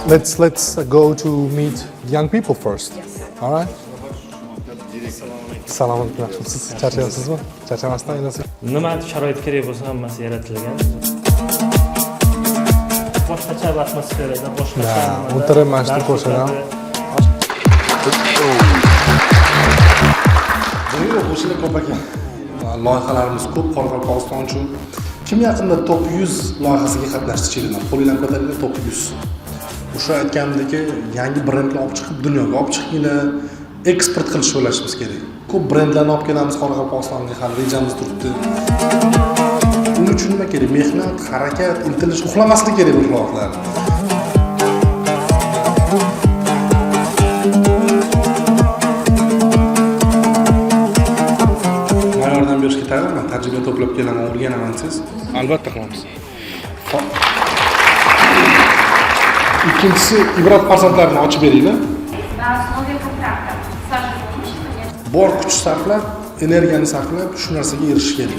Let's go to meet young people first. Yes. All right. Assalomu alaykum. Yaxshimisiz? Charchayapsizmi? Charchamasdan inasi. Nima sharoit kerak bo'lsa, hammasi yaratilgan. Boshqacha bir atmosferada, boshqacha Ha, nimada o'tirib mana shu dars ko'rsada. o'tadi. Buning o'quvchilar ko'p ekan. Loyihalarimiz ko'p Qoraqalpog'iston uchun. Kim yaqinda Top 100 loyihasiga qatnashdi chetdan? Qo'linglarni ko'taringlar, Top 100. O'sha aytganimdek, yangi brendlar olib chiqib, dunyoga olib chiqinglar, eksport qilishni o'ylashimiz kerak. Ko'p brendlarni olib kelamiz Qoraqalpog'istonga, hali rejamiz turibdi. Uning uchun nima kerak? Mehnat, harakat, intilish, uxlamaslik kerak bu vaqtlar. Man yordam berishga tayyorman, tajriba to'plab kelaman, o'rganaman desangiz, albatta qilamiz. Hop. Ikkinchisi, ibrat farzandlarini ochib beringlar. На основе контракта. С вашей помощью, конечно. Bor kuch sarflab, energiyani sarflab shu narsaga erishish kerak.